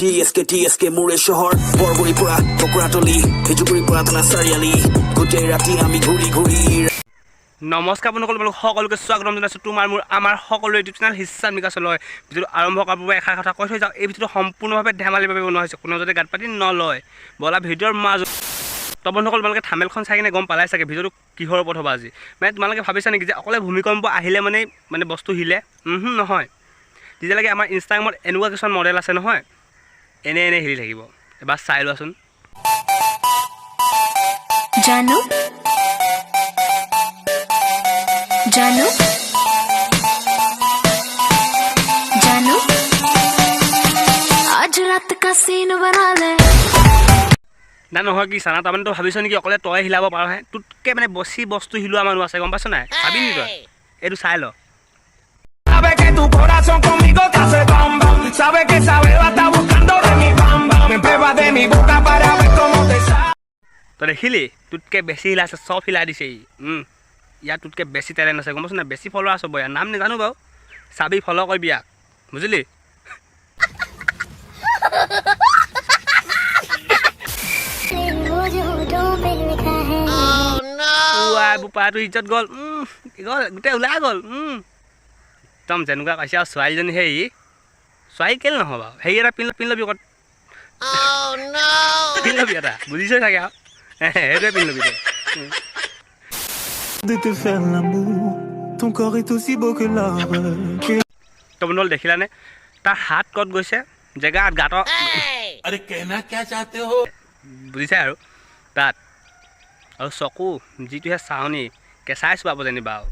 টিএছকে টিএছকে মোৰে চহৰ, বৰগুৰিৰ পৰা টুকুৰাতলি, খেজুগুৰিৰ পৰা থানা চাৰিআলি, গোটেই ৰাতি আমি ঘূৰি ঘূৰি। নমস্কাৰ বন্ধুসকল, তোমালোক সকলোকে স্বাগতম জনাইছোঁ তোমাৰ মোৰ আমাৰ সকলো ইউটিউব চেনেল হিচাপ নিকাচলৈ। ভিডিঅ'টো আৰম্ভ কৰাৰ পূৰ্বে এষাৰ কথা কৈ থৈ যাওঁ, এই ভিডিঅ'টো সম্পূৰ্ণভাৱে ধেমালিৰ বাবে বনোৱা হৈছে, কোনো যাতে গাত পাতি নলয়। ব'লা ভিডিঅ'ৰ মাজত। তো বন্ধুসকল, তোমালোকে থাম্বনেইলখন চাই কিনে গম পালাই চাগে ভিডিঅ'টো কিহৰ ওপৰত হ'ব আজি। মানে তোমালোকে ভাবিছা নেকি যে অকলে ভূমিকম্প আহিলে মানে বস্তু হিলে? নহয়। তেতিয়ালৈকে আমাৰ ইনষ্টাগ্ৰামত এনেকুৱা কিছুমান মডেল আছে নহয়, এনে এনে হিলি থাকিব। এবাৰ চাই লোৱাচোন। जानू जानू जानू, आज रात का सीन बना ले। না নহয় কি চানা, তাৰমানে তই ভাবিছ নেকি অকলে তই হিলাব পাৰ হে? তোতকৈ মানে বেছি বস্তু হিলোৱা মানুহ আছে, গম পাইছ নাই? ভাবি নি তই? এইটো চাই ল। Sabe que tu corazón conmigo te hace bam bam. Sabe que esa beba está buscando de mi bam bam. Me prueba de mi boca para ver cómo te sabe. তই দেখিলি, তোতকৈ বেছি হিলাইছে, চব হিলাই দিছে ই। ইয়াত তোতকৈ বেছি টেলেণ্ট আছে, গম পাইছ নাই? বেছি ফ'ল'ৱাৰ আছে ইয়াৰ। নাম নাজানো বাৰু, চাবি, ফ'ল' কৰিবি ইয়াক, বুজিলি? वो जो होठों पे लिखा है। উৱাই বোপাটো ইজ্জত গ'ল, গ'ল, গোটেই ওলাই গ'ল। একদম যেনেকুৱা কৈছে আৰু ছোৱালীজনী, সেই ছোৱালী কেলৈ নহ'ব বাৰু? হেৰি এটা পিন্ধি ল'বি ক'ত পিন্ধি ল'বি এটা, বুজিছই চাগে আৰু, সেইটোৱে পিন্ধি ল'বি তই। De te faire l'amour. Ton corps est aussi beau que l'or. তো বন্ধুসকল, দেখিলানে তাৰ হাত ক'ত গৈছে? জেগাত গাঁত। अरे कहना क्या चाहते हो? বুজিছে আৰু তাত আৰু চকু যিটোহে চাৱনি, কেঁচাই চোৱাব যেনিবা আৰু।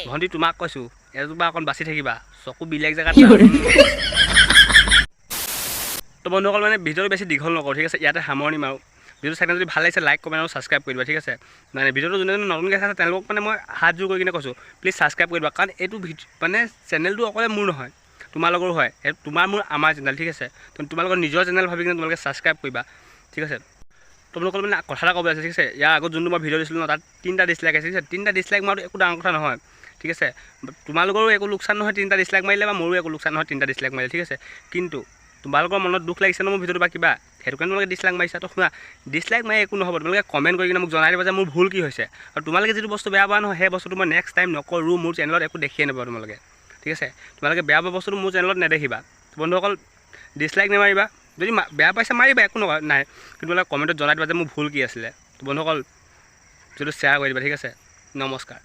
ভণ্টি, তোমাক কৈছোঁ, এইটোৰ পৰা অকণ বাচি থাকিবা, চকু বেলেগ জেগাত। তো বন্ধুসকল, মানে ভিডিঅ'টো বেছি দীঘল নকৰোঁ, ঠিক আছে? ইয়াতে সামৰণি মাৰোঁ। ভিডিঅ'টো চাই কিনে যদি ভাল লাগিছে, লাইক, কমেণ্ট আৰু ছাবস্ক্ৰাইব কৰি দিবা, ঠিক আছে? মানে ভিডিঅ'টো যোনে যোনে নতুনকৈ চাইছে, তেওঁলোকক মানে মই হাত জোৰ কৰি কিনে কৈছোঁ, প্লিজ ছাবস্ক্ৰাইব কৰি দিবা। কাৰণ এইটো ভিডিঅ' মানে চেনেলটো অকলে মোৰ নহয়, তোমালোকৰো হয়। সেইটো তোমাৰ মোৰ আমাৰ চেনেল, ঠিক আছে? তো তোমালোকৰ নিজৰ চেনেল ভাবি কিনে তোমালোকে ছাবস্ক্ৰাইব কৰিবা, ঠিক আছে? তোমালোকৰ মানে কথা এটা ক'ব আছে, ঠিক আছে? ইয়াৰ আগত যোনটো মই ভিডিঅ' দিছিলোঁ ন, তাত তিনিটা ডিছলাইক আছে, ঠিক আছে? তিনিটা ডিছলাইক মাৰাটো একো ডাঙৰ কথা নহয়, ঠিক আছে? তোমালোকৰো একো লোকচান নহয় তিনিটা ডিছলাইক মাৰিলে, বা মোৰো একো লোকচান নহয় তিনিটা ডিছলাইক মাৰিলে, ঠিক আছে? কিন্তু তোমালোকৰ মনত দুখ লাগিছে ন মোৰ ভিডিঅ'টো বা কিবা, সেইটো কাৰণে তোমালোকে ডিছলাইক মাৰিছা। তো শুনা, ডিছলাইক মাৰি একো নহ'ব। তোমালোকে কমেণ্ট কৰি কিনে মোক জনাই দিবা যে মোৰ ভুল কি হৈছে। আৰু তোমালোকে যিটো বস্তু বেয়া পোৱা নহয়, সেই বস্তুটো মই নেক্সট টাইম নকৰোঁ, মোৰ চেনেলত একো দেখিয়ে নাপাবা তোমালোকে, ঠিক আছে? তোমালোকে বেয়া পোৱা বস্তুটো মোৰ চেনেলত নেদেখিবা। তো বন্ধুসকল, ডিছলাইক নামাৰিবা। যদি বেয়া পাইছা মাৰিবা, একো নকয় নাই, কিন্তু তোমালোকে কমেণ্টত জনাই দিবা যে মোৰ ভুল কি আছিলে। তো বন্ধুসকল, ভিডিঅ'টো শ্বেয়াৰ কৰি দিবা, ঠিক আছে? নমস্কাৰ।